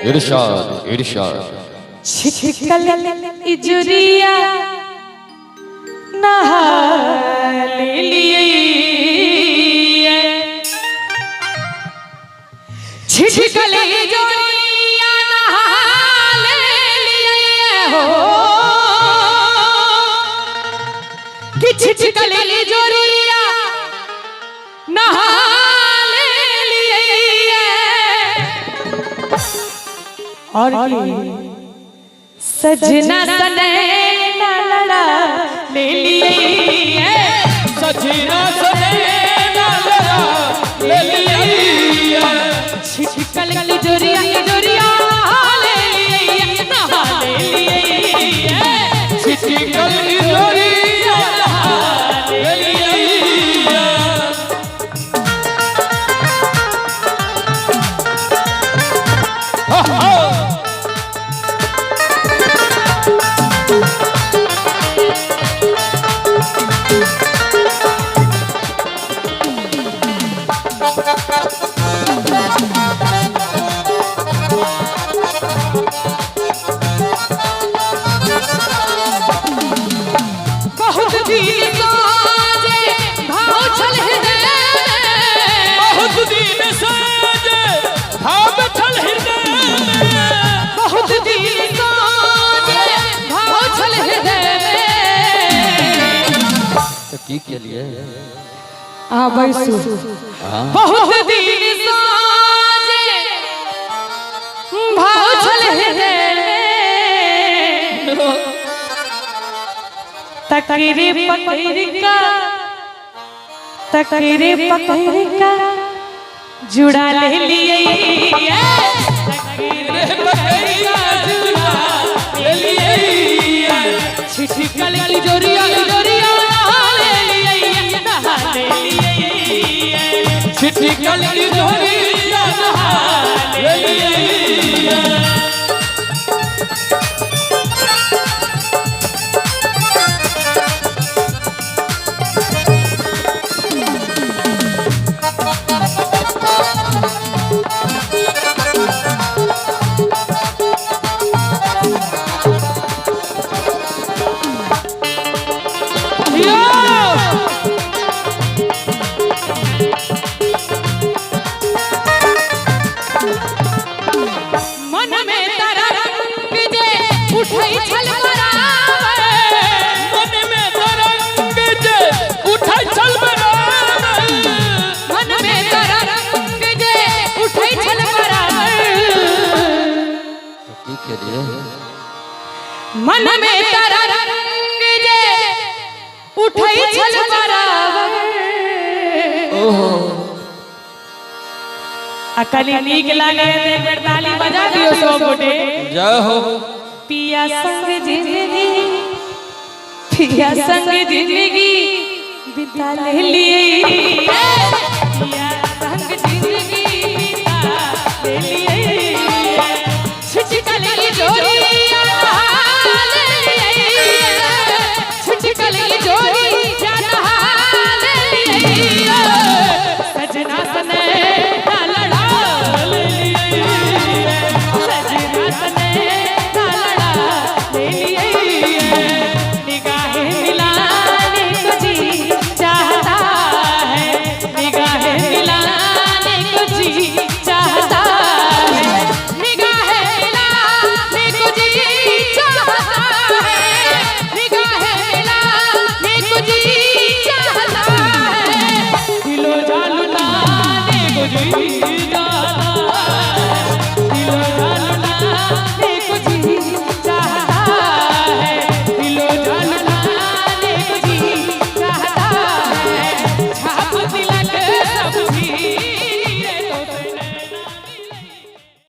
इरशाद इरशाद। छिटकल इजुरिया नहा लिए, छिटकल इजुरिया नहा लिए हो कि छिटकल इजुरिया नहा लिए और की सजना सने लड़ा ले लिए, सजना सने लड़ा ले लिए, छिटकल की जोरिया जोरिया ले लिए, नहा ले लिए, छिटकल की जोरिया ले लिए। बहुत दिन साजे भाव छल हृदय में, बहुत दिन साजे भाव छल हृदय में, बहुत दिन साजे भाव छल हृदय में। तो की के लिए आ बैसू। बहुत दिन साजे भाव छल हृदय में, तकरे पकड़ का तकरे पकड़ का जुड़ा ले लिए, तकरे पकड़ का जुड़ा ले लिए, छिटकल की जोरिया जोरिया ले लिए, नहा ले लिए, छिटकल की जोरिया नहा ले लिए। मन में तरंग जे उठै छल बराबर, मन में तरंग जे उठै छल बराबर, मन में तरंग जे उठै छल बराबर, तो की के लिए मन में तरंग जे उठै छल बराबर। ओहो आ कनी नीक लागे त एक बेर ताली बजा दियो सब गोटे। जय हो। पिया संग जिंदगी, पिया संग जिंदगी बिता ले लिए, पिया